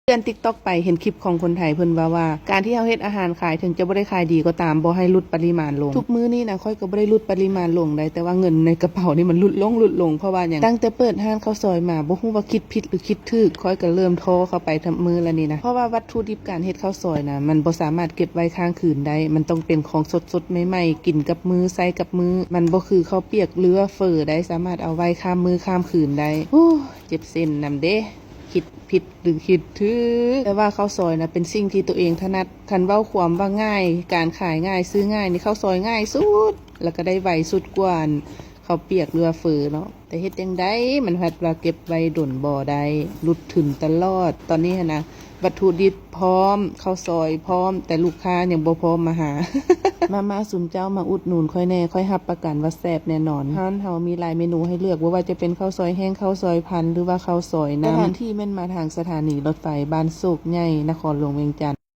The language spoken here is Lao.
ເລື່ອນ TikTok ໄປເຫັນຄລິບຂອງຄົນໄທ ເພິ່ນເວົ້າວ່າ ການທີ່ເຮົາເຮັດອາຫານຂາຍ ເຖິງຈະບໍ່ໄດ້ຂາຍດີກໍຕາມ ບໍ່ໃຫ້ຫຼຸດປະລິມານລົງ. ທຸກມື້ນີ້ນະ ຂ້ອຍກໍບໍ່ໄດ້ຫຼຸດປະລິມານລົງໃດ, ແຕ່ວ່າເງິນໃນກະເປົານີ້ມັນຫຼຸດລົງ ຫຼຸດລົງ. ເພາະວ່າຫຍັງ? ຕັ້ງແຕ່ເປີດຮ້ານເຂົ້າຊອຍມາ ບໍ່ຮູ້ວ່າຄິດຜິດ ຫຼື ຄິດຖືກ, ຂ້ອຍກໍເລີ່ມທໍ້ເຂົ້າໄປທຸກມື້ແລ້ວນີ້ນະ. ເພາະວ່າວັດຖຸດິບການເຮັດເຂົ້າຊອຍນະ ມັນບໍ່ສາມາດເກັບໄວ້ຄ້າງຄືນໄດ້, ມັນຕ້ອງເປັນຂອງສົດໆໃໝ່ໆ ກິນກັບມື້ ໃຊ້ກັບມື້. ມັນບໍ່ຄືເຂົ້າປຽກ ຫຼືວ່າເຝີໄດ໋ ສາມາດເອົາໄວ້ຂ້າມມື້ຂ້າມຄືນໄດ້. ໂອ້ ເຈັບເສັ້ນນຳເດ້ ຄິດຜິດ ຫຼື ຄິດຖືກ. ແຕ່ວ່າເຂົ້າຊອຍນະ ເປັນສິ່ງທີ່ຕົວເອງຖະໜັດ. ຄັນເວົ້າຄວາມວ່າງ່າຍ, ການຂາຍງ່າຍ, ຊື້ງ່າຍນີ້ ເຂົ້າຊອຍງ່າຍສຸດ ແລ້ວກໍໄດ້ໄວສຸດກວ່າ ອັນ ເຂົ້າປຽກ ຫຼືວ່າເຝີເນາະ. ແຕ່ເຮັດຈັ່ງໃດ ມັນພັດວ່າເກັບໄວ້ດົນບໍ່ໄດ້ ຫຼຸດທຶນຕະຫຼອດ. ຕອນນີ້ຫັ້ນນະ ວັດຖຸດິບພ້ອມ, ເຂົ້າຊອຍພ້ອມ, ແຕ່ລູກຄ້າຍັງບໍ່ພ້ອມມາຫາ. ມາໆ ຊຸມເຈົ້າມາອຸດໜູນຂ້ອຍແດ່, ຂ້ອຍຮັບປະກັນວ່າແຊບແນ່ນອນ. ຮ້ານເຮົາມີຫຼາຍເມນູໃຫ້ເລືອກ, ບໍ່ວ່າຈະເປັນເຂົ້າຊອຍແຫ້ງ, ເຂົ້າຊອຍພັນ ຫຼືວ່າເຂົ້າຊອຍນ້ຳ. ສະຖານທີ່ແມ່ນມາທາງສະຖານີລົດໄຟບ້ານໂຊກໃຫຍ່, ນະຄອນຫຼວງວຽງຈັນ.